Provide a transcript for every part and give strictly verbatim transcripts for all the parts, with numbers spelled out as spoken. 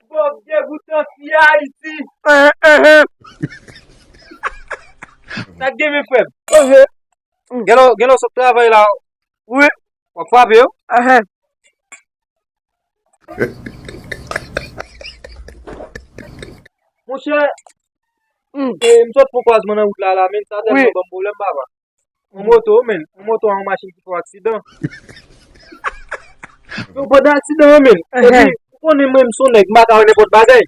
Bòb degoutan fi Ayiti. Sa k gen men frè m? Gen lè, gen lè w sot travay la. Wi. W ap frape yo? Monchè, e, m sot fè yon kwazman nan wout la, la, men sa tèlman ban m pwoblèm, papa. Yon moto, men, yon moto a yon machin ki fè aksidan. Yo, pandan aksidan an, men, epi, ou konnen mwen, m se yon nèg, m pa ka wè nenpòt bagay.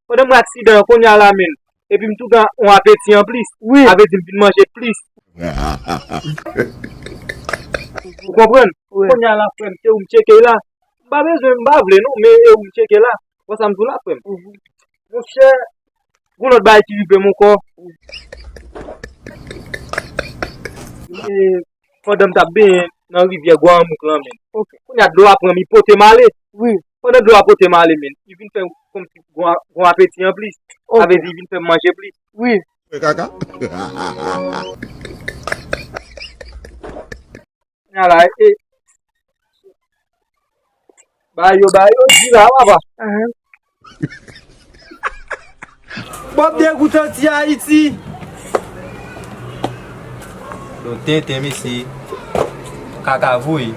Pandan mwen aksidan an, kounye a la, men, epi m tou gen yon apeti anplis. Wi. Sa vle di m vin manje plis. Ou konprann? Wi. Kounye a la, frè m, se ou m tcheke la. M pa bezwen, m pa vle non, men e ou m tcheke la. Wè sa m di w la, frè m? Monchè, gon lòt bagay ki rive m ankò. E, pandan m t ap benyen nan rivyè Gwamouk lan, men. Ok. Kounye a dlo a pran m, li pote m ale. Wi. Pandan dlo a pote m ale, men, li vin fè m kòmsi gon, gon apeti anplis. Ok. Sa vle di, li vin fè m manje plis. Wi. Fè kaka. Kounye a la, e, ba yo, ba yo, di la, papa. Bòb degoutan ti Ayiti. Yo tenten, mesye. Kaka voye.